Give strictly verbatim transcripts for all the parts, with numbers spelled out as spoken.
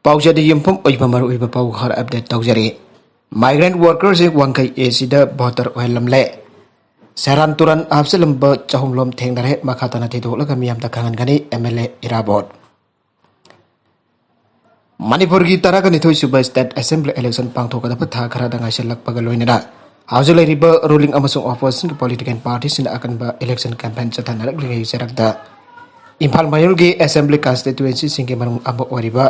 ꯄꯥꯎꯆꯦꯗ ꯌꯨꯝꯐꯝ ꯑꯣꯏꯕ ꯃꯔꯨꯑꯣꯏꯕ ꯄꯥꯎ ꯈꯔ ꯑꯞꯗꯦꯠ ꯇꯧꯖꯔꯤ꯫ ꯃꯥꯏꯒ꯭ꯔꯦꯟꯠ ꯋꯥꯔꯀꯔꯁꯤꯡ ꯋꯥꯡꯈꯩ ꯑꯦ ꯁꯤꯗ ꯚꯣꯇꯔ ꯑꯣꯏꯍꯜꯂꯝꯂꯦ꯫ ꯁꯦꯔꯥꯟ ꯇꯨꯔꯥꯟ ꯍꯥꯞꯆꯤꯜꯂꯝꯕ ꯆꯍꯨꯝꯂꯣꯝ ꯊꯦꯡꯅꯔꯦ꯫ ꯃꯈꯥ ꯇꯥꯅ ꯊꯤꯗꯣꯛꯂꯒ ꯃꯤꯌꯥꯝꯗ ꯈꯪꯍꯟꯒꯅꯤ꯫ ꯑꯦꯝ ꯑꯦꯜ ꯑꯦ ꯏꯔꯥꯕꯣꯠ꯫ ꯃꯅꯤꯄꯨꯔꯒꯤ ꯇꯔꯥꯒ ꯅꯤꯊꯣꯏ ꯁꯨꯕ ꯁ꯭ꯇꯦꯠ ꯑꯦꯁꯦꯝꯕ꯭ꯂꯤ ꯏꯂꯦꯛꯁꯟ ꯄꯥꯡꯊꯣꯛꯀꯗꯕ ꯊꯥ ꯈꯔꯗ ꯉꯥꯏꯁꯤꯜꯂꯛꯄꯒ ꯂꯣꯏꯅꯅ ꯍꯧꯖꯤꯛ ꯂꯩꯔꯤꯕ ꯔꯨꯂꯤꯡ ꯑꯃꯁꯨꯡ ꯑꯣꯄꯣꯖꯤꯁꯟꯒꯤ ꯄꯣꯂꯤꯇꯤꯀꯦꯜ ꯄꯥꯔꯇꯤꯁꯤꯡꯅ ꯑꯀꯟꯕ ꯏꯂꯦꯛꯁꯟ ꯀꯦꯝꯄꯦꯟ ꯆꯠꯊꯅꯔꯛꯂꯤꯉꯩ ꯆꯔꯛꯇ ꯏꯝꯐꯥꯜ ꯃꯌꯣꯜꯒꯤ ꯑꯦꯁꯦꯝꯕ꯭ꯂꯤ ꯀꯟꯁꯇꯤꯇ꯭ꯋꯦꯟꯁꯤꯁꯤꯡꯒꯤ ꯃꯅꯨꯡ ꯑꯃ ꯑꯣꯏꯔꯤꯕ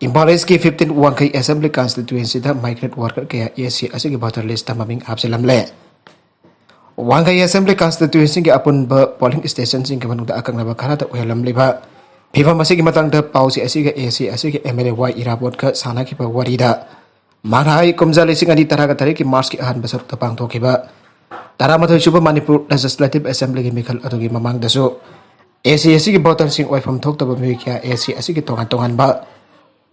ꯏꯝꯐꯥꯜ ꯏꯁꯀꯤ ꯐꯤꯐꯇꯤꯟ ꯋꯥꯡꯈꯩ ꯑꯦꯁꯦꯝꯕ꯭ꯂꯤ ꯀꯟꯁꯇꯤꯇ꯭ꯋꯦꯟꯁꯤꯗ ꯃꯥꯏꯒ꯭ꯔꯦꯟꯠ ꯋꯥꯔꯀꯔ ꯀꯌꯥ ꯑꯦ ꯁꯤ ꯑꯁꯤꯒꯤ ꯚꯣꯇꯔ ꯂꯤꯁꯇ ꯃꯃꯤꯡ ꯍꯥꯞꯆꯤꯜꯂꯝꯂꯦ꯫ ꯋꯥꯡꯈꯩ ꯑꯦꯁꯦꯝꯕ꯭ꯂꯤ ꯀꯟꯁꯇꯤꯇ꯭ꯋꯦꯟꯁꯤꯒꯤ ꯑꯄꯨꯟꯕ ꯄꯣꯂꯤꯡ ꯁ꯭ꯇꯦꯁꯟꯁꯤꯡꯒꯤ ꯃꯅꯨꯡꯗ ꯑꯀꯛꯅꯕ ꯈꯔꯗ ꯑꯣꯏꯍꯜꯂꯝꯂꯤꯕ ꯐꯤꯕꯝ ꯑꯁꯤꯒꯤ ꯃꯇꯥꯡꯗ ꯄꯥꯎꯆꯦ ꯑꯁꯤꯒ ꯑꯦ ꯁꯤ ꯑꯁꯤꯒꯤ ꯑꯦꯝ ꯑꯦꯜ ꯑꯦ ꯋꯥꯏ ꯏꯔꯥꯕꯣꯠꯀ ꯁꯥꯟꯅꯈꯤꯕ ꯋꯥꯔꯤꯗ, ꯃꯍꯥꯛꯅ ꯍꯥꯏ, ꯀꯨꯝꯖꯥ ꯂꯤꯁꯤꯡ ꯑꯅꯤ ꯇꯔꯥꯒ ꯇꯔꯦꯠꯀꯤ ꯃꯥꯔꯆꯀꯤ ꯑꯍꯥꯟꯕ ꯁꯔꯨꯛꯇ ꯄꯥꯡꯊꯣꯛꯈꯤꯕ ꯇꯔꯥꯃꯥꯊꯣꯏ ꯁꯨꯕ ꯃꯅꯤꯄꯨꯔ ꯂꯦꯖꯤꯁꯂꯦꯇꯤꯚ ꯑꯦꯁꯦꯝꯕ꯭ꯂꯤꯒꯤ ꯃꯤꯈꯜ ꯑꯗꯨꯒꯤ ꯃꯃꯥꯡꯗꯁꯨ ꯑꯦ ꯁꯤ ꯑꯁꯤꯒꯤ ꯚꯣꯇꯔꯁꯤꯡ ꯑꯣꯏꯐꯝ ꯊꯣꯛꯇꯕ ꯃꯤꯑꯣꯏ ꯀꯌꯥ ꯑꯦ ꯁꯤ ꯑꯁꯤꯒꯤ ꯇꯣꯉꯥꯟ ꯇꯣꯉꯥꯟꯕ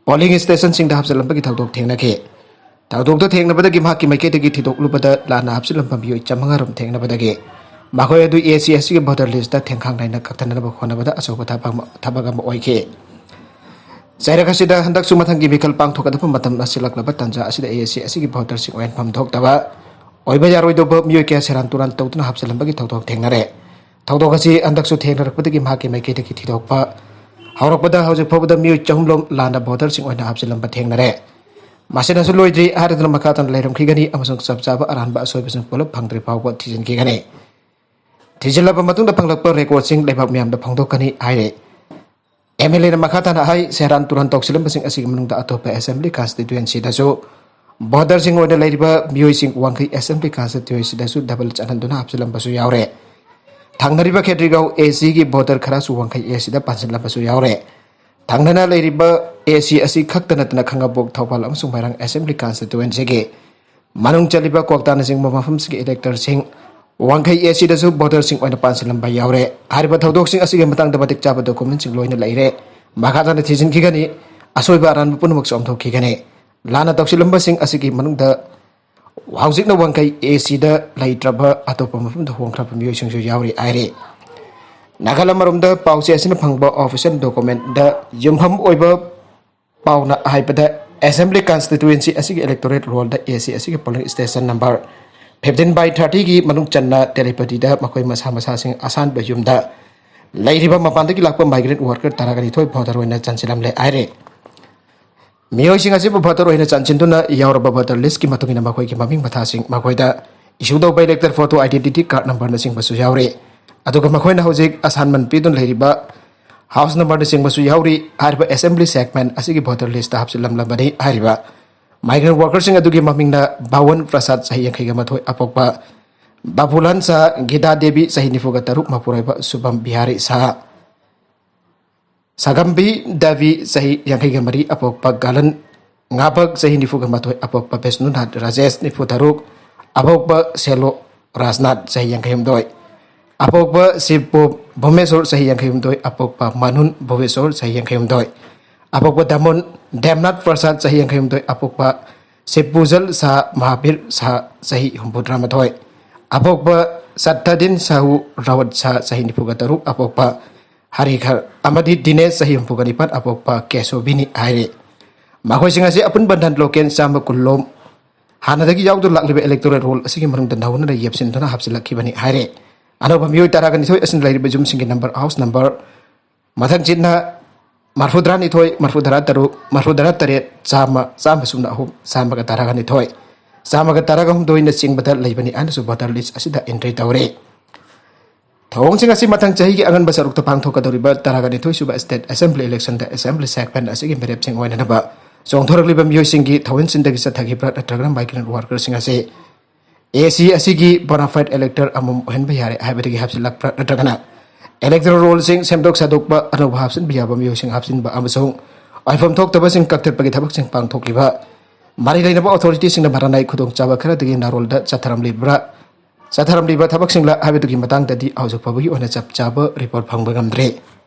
ꯄꯣꯂꯤꯡ ꯁ꯭ꯇꯦꯁꯟꯁꯤꯡꯗ ꯍꯥꯞꯆꯤꯜꯂꯝꯕꯒꯤ ꯊꯧꯗꯣꯛ ꯊꯦꯡꯅꯈꯤ꯫ ꯊꯧꯗꯣꯛꯇ ꯊꯦꯡꯅꯕꯗꯒꯤ ꯃꯍꯥꯛꯀꯤ ꯃꯥꯏꯀꯩꯗꯒꯤ ꯊꯤꯗꯣꯛꯂꯨꯕꯗ ꯂꯥꯟꯅ ꯍꯥꯞꯆꯤꯜꯂꯝꯕ ꯃꯤꯑꯣꯏ ꯆꯥꯃꯉꯥ ꯔꯣꯝ ꯊꯦꯡꯅꯕꯗꯒꯤ ꯃꯈꯣꯏ ꯑꯗꯨ ꯑꯦ ꯁꯤ ꯑꯁꯤꯒꯤ ꯚꯣꯇꯔ ꯂꯤꯁꯇ ꯊꯦꯡꯈꯥꯡ ꯅꯥꯏꯅ ꯀꯛꯊꯅꯅꯕ ꯍꯣꯠꯅꯕꯗ ꯑꯆꯧꯕ ꯊꯕꯛ ꯑꯃ, ꯊꯕꯛ ꯑꯃ ꯑꯣꯏꯈꯤ꯫ ꯆꯩꯔꯛ ꯑꯁꯤꯗ ꯍꯟꯗꯛꯁꯨ ꯃꯊꯪꯒꯤ ꯃꯤꯈꯜ ꯄꯥꯡꯊꯣꯛꯀꯗꯕ ꯃꯇꯝ ꯅꯛꯁꯤꯜꯂꯛꯂꯕ ꯇꯥꯟꯖꯥ ꯑꯁꯤꯗ ꯑꯦ ꯁꯤ ꯑꯁꯤꯒꯤ ꯚꯣꯇꯔꯁꯤꯡ ꯑꯣꯏꯍꯟꯐꯝ ꯊꯣꯛꯇꯕ, ꯑꯣꯏꯕ ꯌꯥꯔꯣꯏꯗꯧꯕ ꯃꯤꯑꯣꯏ ꯀꯌꯥ ꯁꯦꯔꯥꯟ ꯇꯨꯔꯥꯟ ꯇꯧꯗꯨꯅ ꯍꯥꯞꯆꯤꯜꯂꯝꯕꯒꯤ ꯊꯧꯗꯣꯛ ꯊꯦꯡꯅꯔꯦ꯫ ꯊꯧꯗꯣꯛ ꯑꯁꯤ ꯍꯟꯗꯛꯁꯨ ꯊꯦꯡꯅꯔꯛꯄꯗꯒꯤ ꯃꯍꯥꯛꯀꯤ ꯃꯥꯏꯀꯩꯗꯒꯤ ꯊꯤꯗꯣꯛꯄ ꯍꯧꯔꯛꯄꯗ ꯍꯧꯖꯤꯛ ꯐꯥꯎꯕꯗ ꯃꯤꯑꯣꯏ ꯆꯍꯨꯝ ꯂꯣꯝ ꯂꯥꯟꯅ ꯚꯣꯇꯔꯁꯤꯡ ꯑꯣꯏꯅ ꯍꯥꯞꯆꯤꯜꯂꯝꯕ ꯊꯦꯡꯅꯔꯦ꯫ ꯃꯁꯤꯅꯁꯨ ꯂꯣꯏꯗ꯭ꯔꯤ ꯍꯥꯏꯔꯗꯨꯅ ꯃꯈꯥ ꯇꯥꯅ ꯂꯩꯔꯝꯈꯤꯒꯅꯤ ꯑꯃꯁꯨꯡ ꯆꯞ ꯆꯥꯕ ꯑꯔꯥꯟꯕ ꯑꯁꯣꯏꯕꯁꯤꯡ ꯄꯨꯂꯞ ꯐꯪꯗ꯭ꯔꯤ ꯐꯥꯎꯕ ꯊꯤꯖꯤꯟꯈꯤꯒꯅꯤ꯫ ꯊꯤꯖꯤꯜꯂꯕ ꯃꯇꯨꯡꯗ ꯐꯪꯂꯛꯄ ꯔꯦꯀꯣꯔꯗꯁꯤꯡ ꯂꯩꯕꯥꯛ ꯃꯤꯌꯥꯝꯗ ꯐꯣꯡꯗꯣꯛꯀꯅꯤ ꯍꯥꯏꯔꯦ꯫ ꯑꯦꯝ ꯑꯦꯜ ꯑꯦꯅ ꯃꯈꯥ ꯇꯥꯅ ꯍꯥꯏ, ꯁꯦꯔꯥꯟ ꯇꯨꯔꯥꯟ ꯇꯧꯁꯤꯜꯂꯝꯕꯁꯤꯡ ꯑꯁꯤꯒꯤ ꯃꯅꯨꯡꯗ ꯑꯇꯣꯞꯄ ꯑꯦꯁꯦꯝꯕ꯭ꯂꯤ ꯀꯟꯁꯇꯤꯇ꯭ꯋꯦꯟꯁꯤꯗꯁꯨ ꯚꯣꯇꯔꯁꯤꯡ ꯑꯣꯏꯅ ꯂꯩꯔꯤꯕ ꯃꯤꯑꯣꯏꯁꯤꯡ ꯋꯥꯡꯈꯩ ꯑꯦꯁꯦꯝꯕ꯭ꯂꯤ ꯀꯟꯁꯇꯤꯇ꯭ꯋꯦꯟꯁꯤꯗꯁꯨ ꯗꯕꯜ ꯆꯥꯟꯍꯟꯗꯨꯅ ꯍꯥꯞꯆꯤꯜꯂꯝꯕꯁꯨ ꯌꯥꯎꯔꯦ꯫ ꯊꯪꯅꯔꯤꯕ ꯈꯦꯇ꯭ꯔꯤꯒꯥꯎ ꯑꯦ ꯁꯤꯒꯤ ꯚꯣꯇꯔ ꯈꯔꯁꯨ ꯋꯥꯡꯈꯩ ꯑꯦ ꯁꯤꯗ ꯄꯥꯟꯁꯤꯜꯂꯝꯕꯁꯨ ꯌꯥꯎꯔꯦ꯫ ꯊꯪꯅꯅ ꯂꯩꯔꯤꯕ ꯑꯦ ꯁꯤ ꯑꯁꯤ ꯈꯛꯇ ꯅꯠꯇꯅ ꯈꯥꯉꯕꯣꯛ, ꯊꯧꯕꯥꯜ ꯑꯃꯁꯨꯡ ꯃꯣꯏꯔꯥꯡ ꯑꯦꯁꯦꯝꯕ꯭ꯂꯤ ꯀꯟꯁꯇꯤꯇ꯭ꯋꯦꯟꯁꯤꯒꯤ ꯃꯅꯨꯡ ꯆꯜꯂꯤꯕ ꯀ꯭ꯋꯥꯛꯇꯥꯅꯆꯤꯡꯕ ꯃꯐꯝꯁꯤꯡꯒꯤ ꯏꯂꯦꯛꯇꯔꯁꯤꯡ ꯋꯥꯡꯈꯩ ꯑꯦ ꯁꯤꯗꯁꯨ ꯚꯣꯇꯔꯁꯤꯡ ꯑꯣꯏꯅ ꯄꯥꯟꯁꯤꯜꯂꯝꯕ ꯌꯥꯎꯔꯦ꯫ ꯍꯥꯏꯔꯤꯕ ꯊꯧꯗꯣꯛꯁꯤꯡ ꯑꯁꯤꯒꯤ ꯃꯇꯥꯡꯗ ꯃꯇꯤꯛ ꯆꯥꯕ ꯗꯣꯀꯨꯃꯦꯟꯁꯤꯡ ꯂꯣꯏꯅ ꯂꯩꯔꯦ꯫ ꯃꯈꯥ ꯇꯥꯅ ꯊꯤꯖꯤꯟꯈꯤꯒꯅꯤ꯫ ꯑꯁꯣꯏꯕ ꯑꯔꯥꯟꯕ ꯄꯨꯝꯅꯃꯛ ꯆꯨꯝꯊꯣꯛꯈꯤꯒꯅꯤ꯫ ꯂꯥꯟꯅ ꯇꯧꯁꯤꯜꯂꯝꯕꯁꯤꯡ ꯑꯁꯤꯒꯤ ꯃꯅꯨꯡꯗ ꯍꯧꯖꯤꯛꯅ ꯋꯥꯡꯈꯩ ꯑꯦ ꯁꯤꯗ ꯂꯩꯇ꯭ꯔꯕ ꯑꯇꯣꯞꯄ ꯃꯐꯝꯗ ꯍꯣꯡꯈ꯭ꯔꯕ ꯃꯤꯑꯣꯏꯁꯤꯡꯁꯨ ꯌꯥꯎꯔꯤ ꯍꯥꯏꯔꯤ꯫ ꯅꯥꯒꯥꯂꯦꯟ ꯑꯃꯔꯣꯝꯗ ꯄꯥꯎꯆꯦ ꯑꯁꯤꯅ ꯐꯪꯕ ꯑꯣꯐꯤꯁꯤꯌꯦꯜ ꯗꯣꯀꯨꯃꯦꯟꯗ ꯌꯨꯝꯐꯝ ꯑꯣꯏꯕ ꯄꯥꯎꯅ ꯍꯥꯏꯕꯗ, ꯑꯦꯁꯦꯝꯕ꯭ꯂꯤ ꯀꯟꯁꯇꯤꯇ꯭ꯋꯦꯟꯁꯤ ꯑꯁꯤꯒꯤ ꯏꯂꯦꯛꯇꯣꯔꯦꯠ ꯔꯣꯜꯗ ꯑꯦ ꯁꯤ ꯑꯁꯤꯒꯤ ꯄꯣꯂꯤꯡ ꯁ꯭ꯇꯦꯁꯟ ꯅꯝꯕꯔ ꯐꯤꯐꯇꯤꯟ ꯕꯥꯏ ꯊꯥꯔꯇꯤꯒꯤ ꯃꯅꯨꯡ ꯆꯟꯅ ꯇꯦꯂꯤꯄꯇꯤꯗ ꯃꯈꯣꯏ ꯃꯁꯥ ꯃꯁꯥꯁꯤꯡ ꯑꯁꯥꯟꯕ ꯌꯨꯝꯗ ꯂꯩꯔꯤꯕ ꯃꯄꯥꯟꯗꯒꯤ ꯂꯥꯛꯄ ꯃꯥꯏꯒ꯭ꯔꯦꯟ ꯋꯥꯔꯀꯔ ꯇꯔꯥꯒ ꯅꯤꯊꯣꯏ ꯚꯣꯇꯔ ꯑꯣꯏꯅ ꯆꯟꯁꯤꯜꯂꯝꯂꯦ ꯍꯥꯏꯔꯦ꯫ ꯃꯤꯑꯣꯏꯁꯤꯡ ꯑꯁꯤꯕꯨ ꯚꯣꯇꯔ ꯑꯣꯏꯅ ꯆꯟꯁꯤꯟꯗꯨꯅ ꯌꯥꯎꯔꯕ ꯚꯣꯇꯔ ꯂꯤꯁ꯭ꯠꯀꯤ ꯃꯇꯨꯡ ꯏꯟꯅ ꯃꯈꯣꯏꯒꯤ ꯃꯃꯤꯡ ꯃꯊꯥꯁꯤꯡ ꯃꯈꯣꯏꯗ ꯏꯁꯨ ꯇꯧꯕ ꯏꯂꯦꯛꯇꯔ ꯐꯣꯇꯣ, ꯑꯥꯏꯗꯦꯟꯇꯤꯇꯤ ꯀꯥꯔꯗ ꯅꯝꯕꯔꯅꯆꯤꯡꯕꯁꯨ ꯌꯥꯎꯔꯤ꯫ ꯑꯗꯨꯒ ꯃꯈꯣꯏꯅ ꯍꯧꯖꯤꯛ ꯑꯁꯥꯟꯃꯟ ꯄꯤꯗꯨꯅ ꯂꯩꯔꯤꯕ ꯍꯥꯎꯁ ꯅꯝꯕꯔꯅꯆꯤꯡꯕꯁꯨ ꯌꯥꯎꯔꯤ꯫ ꯍꯥꯏꯔꯤꯕ ꯑꯦꯁꯦꯝꯕ꯭ꯂꯤ ꯁꯦꯒꯃꯦꯟ ꯑꯁꯤꯒꯤ ꯚꯣꯇꯔ ꯂꯤꯁ꯭ꯠꯇ ꯍꯥꯞꯆꯤꯜꯂꯝꯂꯕꯅꯤ꯫ ꯍꯥꯏꯔꯤꯕ ꯃꯥꯏꯒ꯭ꯔꯦꯟ ꯋꯥꯔꯀꯔꯁꯤꯡ ꯑꯗꯨꯒꯤ ꯃꯃꯤꯡꯅ ꯚꯥꯋꯟ ꯄ꯭ꯔꯁꯥꯗ, ꯆꯍꯤ ꯌꯥꯡꯈꯩꯒ ꯃꯥꯊꯣꯏ, ꯑꯄꯣꯛꯄ ꯕꯥꯕꯨꯂꯥꯟ ꯁꯥ, ꯒꯤꯗꯥ ꯗꯦꯕꯤ, ꯆꯍꯤ ꯅꯤꯐꯨꯒ ꯇꯔꯨꯛ, ꯃꯄꯨꯔꯣꯏꯕ ꯁꯨꯚꯝ ꯕꯤꯍꯥꯔꯤ ꯁꯥ, ꯁꯥꯒꯝꯕꯤ ꯗꯦꯕꯤ, ꯆꯍꯤ ꯌꯥꯡꯈꯩꯒ ꯃꯔꯤ, ꯑꯄꯣꯛꯄ ꯒꯥꯂꯟ ꯉꯥꯕꯛ, ꯆꯍꯤ ꯅꯤꯐꯨꯒ ꯃꯥꯊꯣꯏ, ꯑꯄꯣꯛꯄ ꯕꯤꯁ꯭ꯅꯨꯅꯥꯊ ꯔꯥꯖꯦꯁ, ꯅꯤꯐꯨ ꯇꯔꯨꯛ, ꯑꯄꯣꯛꯄ ꯁꯦꯂꯣ ꯔꯥꯖꯅꯥꯊ, ꯆꯍꯤ ꯌꯥꯡꯈꯩ ꯍꯨꯝꯗꯣꯏ, ꯑꯄꯣꯛꯄ ꯁꯤꯕ ꯚꯨꯃꯦꯁꯣꯔ, ꯆꯍꯤ ꯌꯥꯡꯈꯩ ꯍꯨꯝꯗꯣꯏ, ꯑꯄꯣꯛꯄ ꯃꯅꯨꯟ ꯚꯨꯃꯦꯁꯣꯔ, ꯆꯍꯤ ꯌꯥꯡꯈꯩ ꯍꯨꯝꯗꯣꯏ, ꯑꯄꯣꯛꯄ ꯗꯃꯣꯟ ꯗꯦꯝꯅꯥꯊ ꯄ꯭ꯔꯁꯥꯗ, ꯆꯍꯤ ꯌꯥꯡꯈꯩ ꯍꯨꯝꯗꯣꯏ, ꯑꯄꯣꯛꯄ ꯁꯤꯕꯄꯨꯖꯜ ꯁꯥ ꯃꯍꯥꯕꯤꯔ ꯁꯥ, ꯆꯍꯤ ꯍꯨꯝꯐꯨꯇꯔꯥ ꯃꯥꯊꯣꯏ, ꯑꯄꯣꯛꯄ ꯁꯠꯇꯗꯤꯟ ꯁꯥꯍꯨ ꯔꯥꯋꯠ ꯁꯥ, ꯆꯍꯤ ꯅꯤꯐꯨꯒ ꯇꯔꯨꯛ, ꯑꯄꯣꯛꯄ ꯍꯔꯤꯈꯔ ꯑꯃꯗꯤ ꯗꯤꯅꯦꯁ, ꯆꯍꯤ ꯍꯨꯝꯐꯨꯒ ꯅꯤꯄꯥꯟ, ꯑꯄꯣꯛꯄ ꯀꯦꯁꯣꯕꯤꯅꯤ ꯍꯥꯏꯔꯤ꯫ ꯃꯈꯣꯏꯁꯤꯡ ꯑꯁꯤ ꯑꯄꯨꯟꯕ ꯅꯟ ꯂꯣꯀꯦꯜ ꯆꯥꯝꯃ ꯀꯨꯟꯂꯣꯝ ꯍꯥꯟꯅꯗꯒꯤ ꯌꯥꯎꯗꯨꯅ ꯂꯥꯛꯂꯤꯕ ꯏꯂꯦꯛꯇꯣꯔꯦꯜ ꯔꯣꯜ ꯑꯁꯤꯒꯤ ꯃꯅꯨꯡꯗ ꯅꯧꯅ ꯌꯦꯞꯁꯤꯟꯗꯨꯅ ꯍꯥꯞꯆꯤꯜꯂꯛꯈꯤꯕꯅꯤ ꯍꯥꯏꯔꯦ꯫ ꯑꯅꯧꯕ ꯃꯤꯑꯣꯏ ꯇꯔꯥꯒ ꯅꯤꯊꯣꯏ ꯑꯁꯤꯅ ꯂꯩꯔꯤꯕ ꯌꯨꯝꯁꯤꯡꯒꯤ ꯅꯝꯕꯔ, ꯍꯥꯎꯁ ꯅꯝꯕꯔ, ꯃꯊꯪ ꯆꯤꯠꯅ ꯃꯔꯐꯨꯇꯔꯥ ꯅꯤꯊꯣꯏ, ꯃꯔꯐꯨꯇꯔꯥ ꯇꯔꯨꯛ, ꯃꯔꯐꯨꯇꯔꯥ ꯇꯔꯦꯠ, ꯆꯥꯝꯃ, ꯆꯥꯝꯃ ꯁꯨꯞꯅ ꯑꯍꯨꯝ, ꯆꯥꯝꯃꯒ ꯇꯔꯥꯒ ꯅꯤꯊꯣꯏ, ꯆꯥꯝꯃꯒ ꯇꯔꯥꯒ ꯍꯨꯝꯗꯣꯏꯅꯆꯤꯡꯕꯗ ꯂꯩꯕꯅꯤ ꯍꯥꯏꯅꯁꯨ ꯚꯣꯇꯔ ꯂꯤꯁ꯭ꯠ ꯑꯁꯤꯗ ꯑꯦꯟꯇ꯭ꯔꯤ ꯇꯧꯔꯦ꯫ ꯊꯧꯑꯣꯡꯁꯤꯡ ꯑꯁꯤ ꯃꯊꯪ ꯆꯍꯤꯒꯤ ꯑꯉꯟꯕ ꯁꯔꯨꯛꯇ ꯄꯥꯡꯊꯣꯛꯀꯗꯧꯔꯤꯕ ꯇꯔꯥꯒ ꯅꯤꯊꯣꯏ ꯁꯨꯕ ꯁ꯭ꯇꯦꯠ ꯑꯦꯁꯦꯝꯕ꯭ꯂꯤ ꯏꯂꯦꯛꯁꯟꯗ ꯑꯦꯁꯦꯝꯕ꯭ꯂꯤ ꯁꯦꯒꯃꯦꯟ ꯑꯁꯤꯒꯤ ꯃꯤꯔꯦꯞꯁꯤꯡ ꯑꯣꯏꯅꯅꯕ ꯆꯣꯡꯊꯣꯔꯛꯂꯤꯕ ꯃꯤꯑꯣꯏꯁꯤꯡꯒꯤ ꯊꯧꯑꯣꯡꯁꯤꯡꯗꯒꯤ ꯆꯠꯊꯈꯤꯕ꯭ꯔꯥ ꯅꯠꯇ꯭ꯔꯒꯅ ꯃꯥꯏꯒ꯭ꯔꯦꯟ ꯋꯥꯔꯀꯔꯁꯤꯡ ꯑꯁꯤ ꯑꯦ ꯁꯤ ꯑꯁꯤꯒꯤ ꯕꯣꯅꯥꯐꯥꯏꯗ ꯏꯂꯦꯛꯇꯔ ꯑꯃꯃꯝ ꯑꯣꯏꯍꯟꯕ ꯌꯥꯔꯦ ꯍꯥꯏꯕꯗꯒꯤ ꯍꯥꯞꯆꯤꯜꯂꯛꯄ꯭ꯔꯥ ꯅꯠꯇ꯭ꯔꯒꯅ ꯏꯂꯦꯛꯇꯣꯔꯦꯜ ꯔꯣꯜꯁꯤꯡ ꯁꯦꯝꯗꯣꯛ ꯁꯥꯗꯣꯛꯄ, ꯑꯅꯧꯕ ꯍꯥꯞꯆꯤꯟꯕ ꯌꯥꯕ ꯃꯤꯑꯣꯏꯁꯤꯡ ꯍꯥꯞꯆꯤꯟꯕ ꯑꯃꯁꯨꯡ ꯋꯥꯏꯐꯝ ꯊꯣꯛꯇꯕꯁꯤꯡ ꯀꯛꯊꯠꯄꯒꯤ ꯊꯕꯛꯁꯤꯡ ꯄꯥꯡꯊꯣꯛꯂꯤꯕ ꯃꯔꯤ ꯂꯩꯅꯕ ꯑꯣꯊꯣꯔꯤꯇꯤꯁꯤꯡꯅ ꯃꯔꯥꯅꯥꯏ ꯈꯨꯗꯣꯡꯆꯥꯕ ꯈꯔꯗꯒꯤ ꯅꯥꯔꯣꯜꯗ ꯆꯠꯊꯔꯝꯂꯤꯕ꯭ꯔꯥ, ꯆꯠꯊꯔꯝꯂꯤꯕ ꯊꯕꯛꯁꯤꯡꯂ ꯍꯥꯏꯕꯗꯨꯒꯤ ꯃꯇꯥꯡꯗꯗꯤ ꯍꯧꯖꯤꯛ ꯐꯥꯎꯕꯒꯤ ꯑꯣꯏꯅ ꯆꯞ ꯆꯥꯕ ꯔꯤꯄꯣꯔꯠ ꯐꯪꯕ ꯉꯝꯗ꯭ꯔꯤ꯫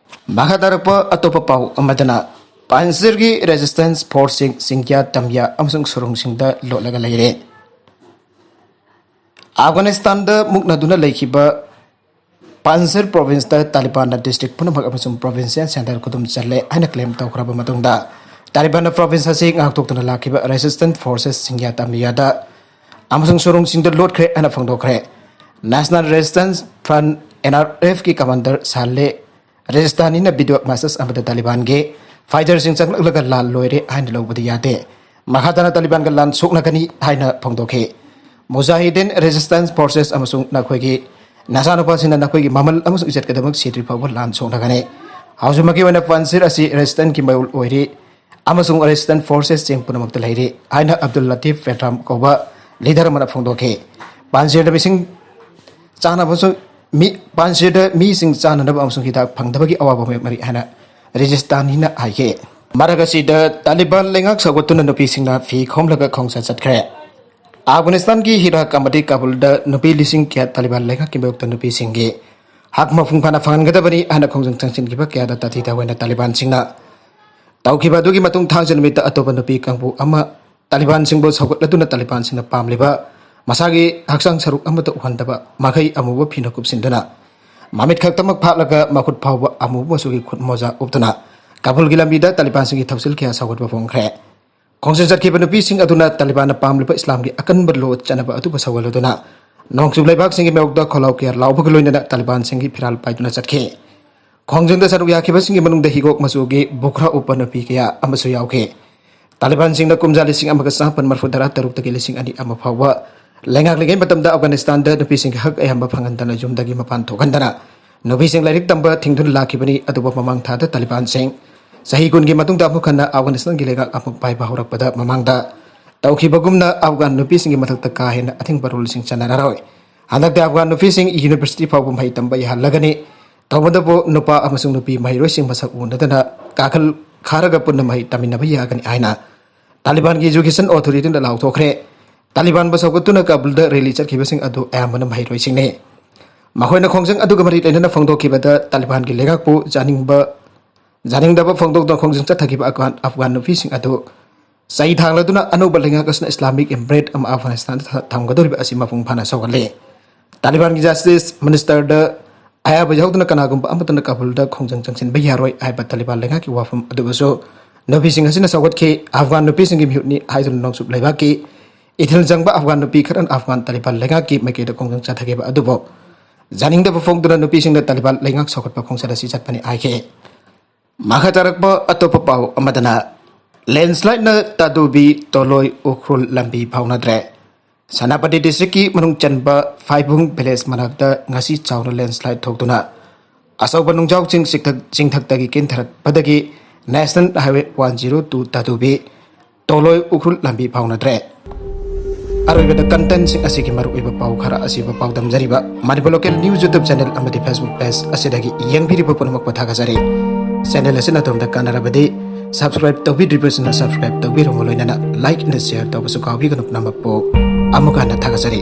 ꯃꯈꯥ ꯇꯥꯔꯛꯄ ꯑꯇꯣꯞꯄ ꯄꯥꯎ ꯑꯃꯗꯅ, ꯄꯥꯟꯖꯤꯔꯒꯤ ꯔꯦꯖꯤꯁꯇꯦꯟꯁ ꯐꯣꯔꯁꯁꯤꯡ ꯆꯤꯡꯌꯥ ꯇꯝꯌꯥ ꯑꯃꯁꯨꯡ ꯁꯨꯔꯨꯡꯁꯤꯡꯗ ꯂꯣꯠꯂꯒ ꯂꯩꯔꯦ꯫ ꯑꯐꯒꯥꯅꯤꯁꯇꯥꯟꯗ ꯃꯨꯛꯅꯗꯨꯅ ꯂꯩꯈꯤꯕ ꯄꯥꯟꯖꯤꯔ ꯄ꯭ꯔꯣꯚꯤꯟꯁꯇ ꯇꯥꯂꯤꯕꯥꯟꯅ ꯗꯤꯁꯇ꯭ꯔꯤꯛ ꯄꯨꯝꯅꯃꯛ ꯑꯃꯁꯨꯡ ꯄ꯭ꯔꯣꯚꯤꯟꯁꯤꯌꯦꯜ ꯁꯦꯟꯇꯔ ꯈꯨꯗꯨꯝ ꯆꯜꯂꯦ ꯍꯥꯏꯅ ꯀ꯭ꯂꯦꯝ ꯇꯧꯈ꯭ꯔꯕ ꯃꯇꯨꯡꯗ, ꯇꯥꯂꯤꯕꯥꯟꯅ ꯄ꯭ꯔꯣꯚꯤꯟꯁ ꯑꯁꯤ ꯉꯥꯛꯊꯣꯛꯇꯨꯅ ꯂꯥꯛꯈꯤꯕ ꯔꯦꯁꯤꯁꯇꯦꯟꯁ ꯐꯣꯔꯁꯦꯁ ꯁꯤꯡꯌꯥ ꯇꯥꯃꯤꯌꯥꯗ ꯑꯃꯁꯨꯡ ꯁꯨꯔꯨꯡꯁꯤꯡꯗ ꯂꯣꯠꯈ꯭ꯔꯦ ꯍꯥꯏꯅ ꯐꯣꯡꯗꯣꯛꯈ꯭ꯔꯦ꯫ National resistance front, N R ꯑꯦꯐꯀꯤ ꯀꯃꯥꯟꯗꯔ ꯁꯥꯂꯦ ꯔꯦꯖꯤꯁꯇꯥꯅꯤꯅ ꯚꯤꯗꯤꯑꯣ ꯃꯦꯁꯦꯖ ꯑꯃꯗ ꯇꯥꯂꯤꯕꯥꯟꯒꯤ ꯐꯥꯏꯇꯔꯁꯤꯡ ꯆꯪꯂꯛꯂꯒ ꯂꯥꯟ ꯂꯣꯏꯔꯦ ꯍꯥꯏꯅ ꯂꯧꯕꯗꯤ ꯌꯥꯗꯦ꯫ ꯃꯈꯥ ꯇꯥꯅ ꯇꯥꯂꯤꯕꯥꯟꯒ ꯂꯥꯟ ꯁꯣꯛꯅꯒꯅꯤ ꯍꯥꯏꯅ ꯐꯣꯡꯗꯣꯛꯈꯤ꯫ ꯃꯨꯖꯥꯍꯤꯗꯤꯟ ꯔꯦꯖꯤꯁꯇꯦꯟꯁ ꯐꯣꯔꯁꯦꯁ ꯑꯃꯁꯨꯡ ꯅꯈꯣꯏꯒꯤ ꯅꯆꯥꯅꯨꯄꯥꯁꯤꯡꯅ ꯅꯈꯣꯏꯒꯤ ꯃꯃꯜ ꯑꯃꯁꯨꯡ ꯏꯖꯠꯀꯤꯗꯃꯛ ꯁꯤꯗ꯭ꯔꯤ ꯐꯥꯎꯕ ꯂꯥꯟ ꯁꯣꯛꯅꯒꯅꯤ꯫ ꯍꯧꯖꯤꯛꯃꯛꯀꯤ ꯑꯣꯏꯅ ꯄꯥꯟꯁꯤꯔ ꯑꯁꯤ ꯔꯦꯖꯤꯁꯇꯦꯟꯁꯀꯤ ꯃꯌꯣꯜ ꯑꯣꯏꯔꯤ ꯑꯃꯁꯨꯡ ꯔꯦꯖꯤꯁꯇꯦꯟꯁ ꯐꯣꯔꯁꯦꯁꯁꯤꯡ ꯄꯨꯝꯅꯃꯛꯇ ꯂꯩꯔꯤ ꯍꯥꯏꯅ ꯑꯕꯗꯨꯜ ꯂꯇꯤꯐ ꯐꯦꯇ꯭ꯔꯥꯝ ꯀꯧꯕ ꯂꯤꯗꯔ ꯑꯃꯅ ꯐꯣꯡꯗꯣꯛꯈꯤ꯫ ꯄꯥꯟꯁꯤꯔꯗ ꯃꯤꯁꯤꯡ ꯆꯥꯅꯕꯁꯨ ꯃꯤ, ꯄꯥꯟꯁꯤꯔꯗ ꯃꯤꯁꯤꯡ ꯆꯥꯅꯅꯕ ꯑꯃꯁꯨꯡ ꯍꯤꯗꯥꯛ ꯐꯪꯗꯕꯒꯤ ꯑꯋꯥꯕ ꯃꯥꯌꯣꯛꯅꯔꯤ ꯍꯥꯏꯅ ꯔꯦꯖꯤꯁꯇꯥꯅꯤꯅ ꯍꯥꯏꯈꯤ꯫ ꯃꯔꯛ ꯑꯁꯤꯗ ꯇꯥꯂꯤꯕꯥꯟ ꯂꯩꯉꯥꯛ ꯁꯧꯒꯠꯇꯨꯅ ꯅꯨꯄꯤꯁꯤꯡꯅ ꯐꯤ ꯈꯣꯝꯂꯒ ꯈꯣꯡꯆꯠ ꯆꯠꯈ꯭ꯔꯦ꯫ ꯑꯐꯒꯥꯅꯤꯁꯇꯥꯟꯒꯤ ꯍꯤꯔꯥꯛ ꯑꯃꯗꯤ ꯀꯥꯕꯨꯜꯗ ꯅꯨꯄꯤ ꯂꯤꯁꯤꯡ ꯀꯌꯥ ꯇꯥꯂꯤꯕꯥꯟ ꯂꯩꯉꯥꯛꯀꯤ ꯃꯥꯌꯣꯛꯇ ꯅꯨꯄꯤꯁꯤꯡꯒꯤ ꯍꯛ ꯃꯄꯨꯡ ꯐꯥꯅ ꯐꯪꯍꯟꯒꯗꯕꯅꯤ ꯍꯥꯏꯅ ꯈꯣꯡꯖꯪ ꯆꯪꯁꯤꯟꯈꯤꯕ ꯀꯌꯥꯗ ꯇꯥꯊꯤ ꯇꯥꯑꯣꯏꯅ ꯇꯥꯂꯤꯕꯥꯟꯁꯤꯡꯅ ꯇꯧꯈꯤꯕ ꯑꯗꯨꯒꯤ ꯃꯇꯨꯡ ꯊꯥꯡꯖ ꯅꯨꯃꯤꯠꯇ ꯑꯇꯣꯞꯄ ꯅꯨꯄꯤ ꯀꯥꯡꯕꯨ ꯑꯃ ꯇꯥꯂꯤꯕꯥꯟꯁꯤꯡꯕꯨ ꯁꯧꯒꯠꯂꯗꯨꯅ ꯇꯥꯂꯤꯕꯥꯟꯁꯤꯡꯅ ꯄꯥꯝꯂꯤꯕ ꯃꯁꯥꯒꯤ ꯍꯛꯆꯥꯡ ꯁꯔꯨꯛ ꯑꯃꯠꯇ ꯎꯍꯟꯗꯕ ꯃꯈꯩ ꯑꯃꯨꯕ ꯐꯤꯅ ꯀꯨꯞꯁꯤꯟꯗꯨꯅ ꯃꯃꯤꯠ ꯈꯛꯇꯃꯛ ꯐꯥꯠꯂꯒ ꯃꯈꯨꯠ ꯐꯥꯎꯕ ꯑꯃꯨꯕ ꯃꯆꯨꯒꯤ ꯈꯨꯠ ꯃꯣꯖꯥ ꯎꯞꯇꯨꯅ ꯀꯥꯕꯨꯜꯒꯤ ꯂꯝꯕꯤꯗ ꯇꯥꯂꯤꯕꯥꯟꯁꯤꯡꯒꯤ ꯊꯧꯁꯤꯜ ꯀꯌꯥ ꯁꯧꯒꯠꯄ ꯐꯣꯡꯈ꯭ꯔꯦ꯫ ꯈꯣꯡꯖꯪ ꯆꯠꯈꯤꯕ ꯅꯨꯄꯤꯁꯤꯡ ꯑꯗꯨꯅ ꯇꯥꯂꯤꯕꯥꯟꯅ ꯄꯥꯝꯂꯤꯕ ꯏꯁꯂꯥꯝꯒꯤ ꯑꯀꯟꯕ ꯂꯣ ꯆꯠꯅꯕ ꯑꯗꯨꯕꯨ ꯁꯧꯒꯠꯂꯗꯨꯅ ꯅꯣꯡꯆꯨꯞ ꯂꯩꯕꯥꯛꯁꯤꯡꯒꯤ ꯃꯥꯌꯣꯛꯇ ꯈꯣꯜꯂꯥꯎ ꯀꯌꯥ ꯂꯥꯎꯕꯒ ꯂꯣꯏꯅꯅ ꯇꯥꯂꯤꯕꯥꯟꯁꯤꯡꯒꯤ ꯐꯤꯔꯥꯜ ꯄꯥꯏꯗꯨꯅ ꯆꯠꯈꯤ꯫ ꯈꯣꯡꯖꯪꯗ ꯁꯔꯨꯛ ꯌꯥꯈꯤꯕꯁꯤꯡꯒꯤ ꯃꯅꯨꯡꯗ ꯍꯤꯒꯣꯛ ꯃꯆꯨꯒꯤ ꯕꯨꯈ꯭ꯔꯥ ꯎꯞꯄ ꯅꯨꯄꯤ ꯀꯌꯥ ꯑꯃꯁꯨ ꯌꯥꯎꯈꯤ꯫ ꯇꯥꯂꯤꯕꯥꯟꯁꯤꯡꯅ ꯀꯨꯝꯖꯥ ꯂꯤꯁꯤꯡ ꯑꯃꯒ ꯆꯥꯃꯥꯄꯟ ꯃꯔꯤꯐꯨ ꯇꯔꯥ ꯇꯔꯨꯛꯇꯒꯤ ꯂꯤꯁꯤꯡ ꯑꯅꯤ ꯑꯃ ꯐꯥꯎꯕ ꯂꯩꯉꯥꯛꯂꯤꯉꯩ ꯃꯇꯝꯗ ꯑꯐꯒꯥꯅꯤꯁꯇꯥꯟꯗ ꯅꯨꯄꯤꯁꯤꯡꯒꯤ ꯍꯛ ꯑꯌꯥꯝꯕ ꯐꯪꯍꯟꯗꯅ ꯌꯨꯝꯗꯒꯤ ꯃꯄꯥꯟ ꯊꯣꯛꯍꯟꯗꯅ ꯅꯨꯄꯤꯁꯤꯡ ꯂꯥꯏꯔꯤꯛ ꯇꯝꯕ ꯊꯤꯡꯗꯨꯅ ꯂꯥꯛꯈꯤꯕꯅꯤ꯫ ꯑꯗꯨꯕꯨ ꯃꯃꯥꯡ ꯊꯥꯗ ꯇꯥꯂꯤꯕꯥꯟꯁꯤꯡ ꯆꯍꯤ ꯀꯨꯟꯒꯤ ꯃꯇꯨꯡꯗ ꯑꯃꯨꯛ ꯍꯟꯅ ꯑꯐꯒꯥꯅꯤꯁꯇꯥꯟꯒꯤ ꯂꯩꯉꯥꯛ ꯑꯃꯨꯛ ꯄꯥꯏꯕ ꯍꯧꯔꯛꯄꯗ ꯃꯃꯥꯡꯗ ꯇꯧꯈꯤꯕꯒꯨꯝꯅ ꯑꯐꯒꯥꯟ ꯅꯨꯄꯤꯁꯤꯡꯒꯤ ꯃꯊꯛꯇ ꯀꯥ ꯍꯦꯟꯅ ꯑꯊꯤꯡꯕ ꯔꯨꯜꯁꯤꯡ ꯆꯠꯅꯔꯔꯣꯏ꯫ ꯍꯟꯗꯛꯇꯤ ꯑꯐꯒꯥꯟ ꯅꯨꯄꯤꯁꯤꯡ ꯌꯨꯅꯤꯚꯔꯁꯤꯇꯤ ꯐꯥꯎꯕ ꯃꯍꯩ ꯇꯝꯕ ꯌꯥꯍꯜꯂꯒꯅꯤ꯫ ꯇꯧꯕꯇꯕꯨ ꯅꯨꯄꯥ ꯑꯃꯁꯨꯡ ꯅꯨꯄꯤ ꯃꯍꯩꯔꯣꯏꯁꯤꯡ ꯃꯁꯛ ꯎꯅꯗꯅ ꯀꯥꯈꯜ ꯈꯥꯔꯒ ꯄꯨꯟꯅ ꯃꯍꯩ ꯇꯝꯃꯤꯟꯅꯕ ꯌꯥꯒꯅꯤ ꯍꯥꯏꯅ ꯇꯥꯂꯤꯕꯥꯟꯒꯤ ꯏꯖꯨꯀꯦꯁꯟ ꯑꯣꯊꯣꯔꯤꯇꯤꯅ ꯂꯥꯎꯊꯣꯛꯈ꯭ꯔꯦ꯫ ꯇꯥꯂꯤꯕꯥꯟꯕꯨ ꯁꯧꯒꯠꯇꯨꯅ ꯀꯥꯕꯨꯜꯗ ꯔꯦꯂꯤ ꯆꯠꯈꯤꯕꯁꯤꯡ ꯑꯗꯨ ꯑꯌꯥꯝꯕꯅ ꯃꯍꯩꯔꯣꯏꯁꯤꯡꯅꯤ꯫ ꯃꯈꯣꯏꯅ ꯈꯣꯡꯖꯪ ꯑꯗꯨꯒ ꯃꯔꯤ ꯂꯩꯅꯅ ꯐꯣꯡꯗꯣꯛꯈꯤꯕꯗ ꯇꯥꯂꯤꯕꯥꯟꯒꯤ ꯂꯩꯉꯥꯛꯄꯨ ꯌꯥꯅꯤꯡꯕ, ꯌꯥꯅꯤꯡꯗꯕ ꯐꯣꯡꯗꯣꯛꯇꯨꯅ ꯈꯣꯡꯖꯪ ꯆꯠꯊꯈꯤꯕ ꯑꯐꯒꯥꯟ, ꯑꯐꯒꯥꯟ ꯅꯨꯄꯤꯁꯤꯡ ꯑꯗꯨ ꯆꯩ ꯊꯥꯡꯂꯗꯨꯅ ꯑꯅꯧꯕ ꯂꯩꯉꯥꯛ ꯑꯁꯤꯅ ꯏꯁꯂꯥꯃꯤꯛ ꯏꯝꯄꯦꯔꯦꯠ ꯑꯃ ꯑꯐꯒꯥꯅꯤꯁꯇꯥꯟꯗ ꯊ-, ꯊꯝꯒꯗꯧꯔꯤꯕ ꯑꯁꯤ ꯃꯄꯨꯡ ꯐꯥꯅ ꯁꯧꯒꯠꯂꯤ꯫ ꯇꯥꯂꯤꯕꯥꯟꯒꯤ ꯖꯁꯇꯤꯁ ꯃꯤꯅꯤꯁꯇꯔꯗ ꯑꯌꯥꯕ ꯌꯥꯎꯗꯅ ꯀꯅꯥꯒꯨꯝꯕ ꯑꯃꯠꯇꯅ ꯀꯥꯕꯨꯜꯗ ꯈꯣꯡꯖꯪ ꯆꯪꯁꯤꯟꯕ ꯌꯥꯔꯣꯏ ꯍꯥꯏꯕ ꯇꯥꯂꯤꯕꯥꯟ ꯂꯩꯉꯥꯛꯀꯤ ꯋꯥꯐꯝ ꯑꯗꯨꯕꯨꯁꯨ ꯅꯨꯄꯤꯁꯤꯡ ꯑꯁꯤꯅ ꯁꯧꯒꯠꯈꯤ꯫ ꯑꯐꯒꯥꯟ ꯅꯨꯄꯤꯁꯤꯡꯒꯤ ꯃꯤꯍꯨꯠꯅꯤ ꯍꯥꯏꯗꯨꯅ ꯅꯣꯡꯆꯨꯞ ꯂꯩꯕꯥꯛꯀꯤ ꯏꯊꯤꯜ ꯆꯪꯕ ꯑꯐꯒꯥꯟ ꯅꯨꯄꯤ ꯈꯔꯅ ꯑꯐꯒꯥꯟ ꯇꯥꯂꯤꯕꯥꯟ ꯂꯩꯉꯥꯛꯀꯤ ꯃꯥꯏꯀꯩꯗ ꯈꯣꯡꯖꯪ ꯆꯠꯊꯈꯤꯕ ꯑꯗꯨꯕꯨ ꯌꯥꯅꯤꯡꯗꯕ ꯐꯣꯡꯗꯨꯅ ꯅꯨꯄꯤꯁꯤꯡꯅ ꯇꯥꯂꯤꯕꯥꯟ ꯂꯩꯉꯥꯛ ꯁꯧꯒꯠꯄ ꯈꯣꯡꯆꯠ ꯑꯁꯤ ꯆꯠꯄꯅꯤ ꯍꯥꯏꯈꯤ꯫ ꯃꯈꯥ ꯇꯥꯔꯛꯄ ꯑꯇꯣꯞꯄ ꯄꯥꯎ ꯑꯃꯗꯅ, ꯂꯦꯟꯁ꯭ꯂꯥꯏꯗꯅ ꯇꯥꯗꯨꯕꯤ ꯇꯣꯂꯣꯏ ꯎꯈ꯭ꯔꯨꯜ ꯂꯝꯕꯤ ꯐꯥꯎꯅꯗ꯭ꯔꯦ꯫ ꯁꯦꯅꯥꯄꯇꯤ ꯗꯤꯁꯇ꯭ꯔꯤꯛꯀꯤ ꯃꯅꯨꯡ ꯆꯟꯕ ꯐꯥꯏꯕꯨꯡ ꯚꯤꯂꯦꯖ ꯃꯅꯥꯛꯇ ꯉꯁꯤ ꯆꯥꯎꯅ ꯂꯦꯟꯁ꯭ꯂꯥꯏꯗ ꯊꯣꯛꯇꯨꯅ ꯑꯆꯧꯕ ꯅꯨꯡꯖꯥꯎꯁꯤꯡ ꯆꯤꯡꯊꯛ-, ꯆꯤꯡꯊꯛꯇꯒꯤ ꯀꯦꯟꯊꯔꯛꯄꯗꯒꯤ national highway one zero two ꯇꯥꯗꯨꯕꯤ ꯇꯣꯂꯣꯏ ꯎꯈ꯭ꯔꯨꯜ ꯂꯝꯕꯤ ꯐꯥꯎꯅꯗ꯭ꯔꯦ꯫ ꯑꯔꯣꯏꯕꯗ ꯀꯟꯇꯦꯟꯁꯤꯡ ꯑꯁꯤꯒꯤ ꯃꯔꯨꯑꯣꯏꯕ ꯄꯥꯎ ꯈꯔ ꯑꯁꯤꯕꯨ ꯄꯥꯎꯗꯝꯖꯔꯤꯕ Manipur local news YouTube channel ꯑꯃꯗꯤ Facebook ꯄꯦꯖ ꯑꯁꯤꯗꯒꯤ ꯌꯦꯡꯕꯤꯔꯤꯕ ꯄꯨꯝꯅꯃꯛꯄꯨ ꯊꯥꯒꯠꯆꯔꯤ꯫ ꯆꯦꯅꯦꯜ ꯑꯁꯤꯅ ꯑꯗꯣꯝꯗ ꯀꯥꯟꯅꯔꯕꯗꯤ ꯁꯕꯁꯀ꯭ꯔꯥꯏꯕ ꯇꯧꯕꯤꯗ꯭ꯔꯤꯕꯁꯤꯡꯅ ꯁꯕꯁꯀ꯭ꯔꯥꯏꯕ ꯇꯧꯕꯤꯔꯝꯃꯨ, ꯂꯣꯏꯅꯅ ꯂꯥꯏꯛ ꯑꯃꯗꯤ ꯁꯦꯌꯔ ꯇꯧꯕꯁꯨ ꯀꯥꯎꯕꯤꯒꯅꯨ꯫ ꯄꯨꯝꯅꯃꯛꯄꯨ ꯑꯃꯨꯛ ꯍꯟꯅ ꯊꯥꯒꯠꯆꯔꯤ꯫